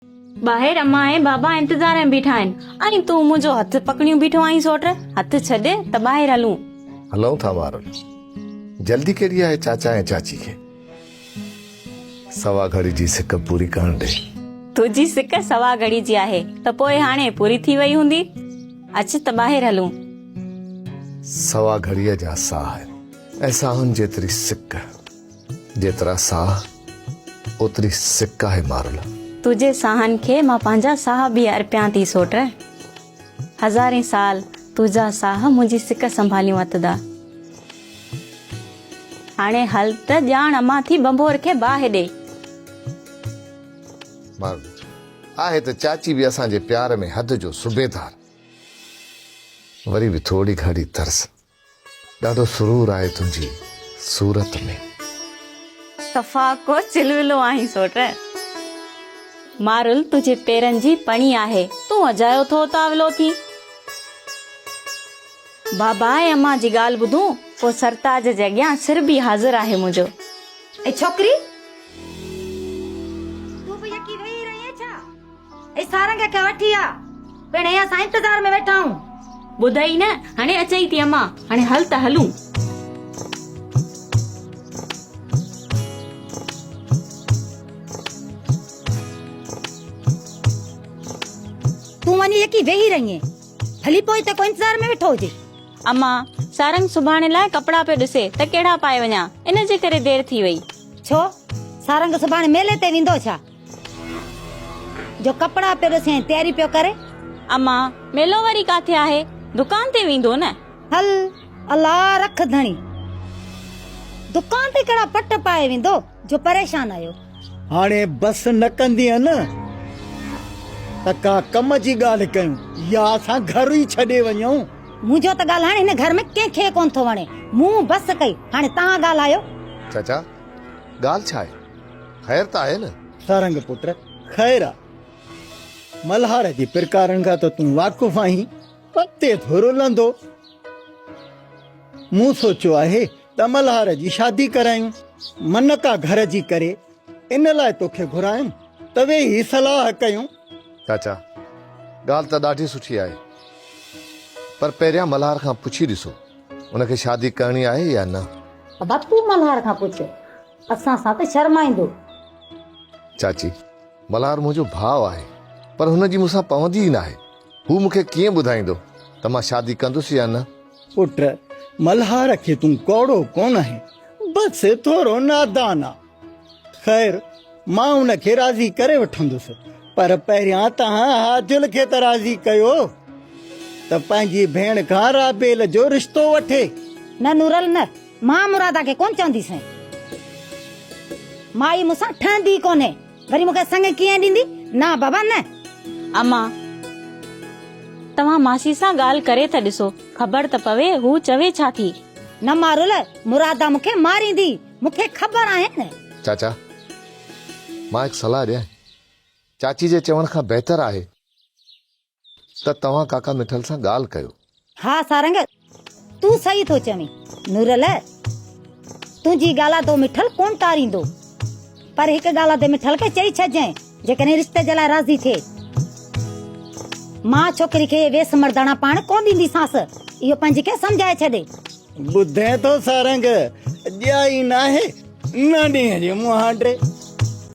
ٻاهر امان ۽ بابا انتظار ۾ بيٺا آهن ۽ تون منهنجو هٿ پڪڙيون بيٺو آهين سوٽ، هٿ ڇڏ ته ٻاهر هلون. هلون ٿا مارل. جلدي ڪهڙي آهي چاچا ۽ چاچي کي. سوا گهڙي جي سڪ پوري ڪرڻ ڏي. تنهنجي سڪ سوا گهڙي جي آهي ته پوء هاڻي پوري ٿي وئي هوندي. اچ ته ٻاهر هلون. سوا گهڙيء جا ساهه ۽ ساهن جيتري سڪ. جيترا ساهه، اوتري سڪ آهي مارل. تنهنجي ساهن کي مان پنهنجا ساهه به ارپيان ٿي سوٽ. هزارين سال تنهنجا ساهه منهنجي سڪ سنڀاليون وتدا. هاڻي هل ته ڄاڻ امان ٿي ڀنڀور کي باهه ڏي. مارل، آهي ته چاچي به اسان جي پيار ۾ حد جو صوبيدار. وري به ٿوري گهڙي ترس. ڏاڍو سرور آهي تنهنجي صورت ۾. صفا ڪو چلولو آهين سوٽ. مارل تنهنجي پيرن جي پڻي آهي. تون اجايو ٿو اتاولو ٿين. بابا ۽ امان جي ڳالهه ٻڌون پوء سرتاج جي اڳيان سر به حاضر آهي منهنجو. اي ڇوڪري! تون به يڪي ويهي رهين ڇا؟ اي سارنگ کي وٺي آ پڻ هي اسان انتظار ۾ ويٺا آهيون. ٻڌئي نه هاڻي اچئي ٿي امان هاڻي هل ته هلون. تون وڃي يڪي ويهي رهين ڀلي پوء هتي ڪو انتظار ۾ ويٺو هجي. امان سارنگ سڀاڻي لاء ڪپڙا پيو ڏسي ته ڪهڙا پائي وڃان ان جي ڪري دير ٿي وئي. ڇو سارنگ سڀاڻي ميلي تي ويندو ڇا؟ جو ڪپڙا پيو ڏسي ۽ تياري پيو ڪري. امان، ميلو وري ڪاٿي آهي؟ دڪان تي ويندو نه. هل، الله رک ڌڻي. دڪان تي ڪهڙا پٽ پائي ويندو جو پريشان آهيو. هاڻي بس نه ڪندينء نه ته ڪا ڪم جي ڳالهه ڪيون يا اسان گهر ئي ڇڏي وڃون. منهنجو ته ڳالهائڻ هن گهر ۾ ڪنهن کي ڪونه ٿو وڻي. مون بس ڪئي، هاڻي توهان ڳالهايو. چاچا، ڳالهه ڇا آهي؟ خير ته آهي نه؟ سارنگ پٽ، خير آ. ملهار جي پرڪارن کان ته تون واقف آهين، پتي ٿو رلندو. مون سوچيو آهي ته ملهار جي شادي ڪرايون. من ڪا گهر جي ڪري، ان لاء توکي گهرايم ته ويهي صلاح ڪيون. چاچا، ڳالهه ته ڏاڍي سٺي آهي، پر پهريان ملهار کان پڇي ڏسو، ان کي شادي ڪرڻي آهي يا نه؟ ابا، تون ملهار کان پڇ. اسان سان ته شرمائيندو. چاچي، ملهار منهنجو ڀاء آهي، پر هن جي مون سان پوندي ئي ناهي. هو مون کي ڪيئن ٻڌائيندو ته مان شادي ڪندس يا نه؟ پٽ، ملهار کي تون ڪوڙو ڪونه آهين، بس ٿورو نادان آ. خير، مان ان کي راضي ڪري وٺندس، پر پهريان توهان حاجل کي ته راضي ڪيو ته پنهنجي ڀيڻ کان رابيل جو رشتو وٺي. نه نورل نه، مان مرادا کي ڪونه چونديسين. مائي مون سان ٺهندي ئي ڪونهي، وري مون کي سڱ ڪيئن ڏيندي؟ نه بابا نه. اما، توهان ماسي سان ڳالهه ڪري ته ڏسو، خبر ته پوي هو چوي ڇا ٿي. نه مارل، مرادا مون کي ماريندي، مون کي خبر آهي نه. چاچا، مان هڪ صلاح ڏيانء؟ چاچي جي چوڻ کان بهتر آهي ته توهان ڪاڪا مٺل سان ڳالهه ڪيو. ها سارنگ، تون صحيح ٿو چوين. نورل، تنهنجي ڳالهه ادو مٺل ڪونه ٽاريندو. پر هڪ ڳالهه ادي مٺل کي چئي ڇڏجانء، جيڪڏهن رشتي جي لاء راضي ٿئي. مان ڇوڪري کي اهي ويس مرداڻا پائڻ ڪونه ڏينديسانس. اهو پنهنجي کي سمجهائي ڇڏي. ٻڌين ٿو سارنگ، ڄائي ناهي، نه ڏينهن جي مهانڊي.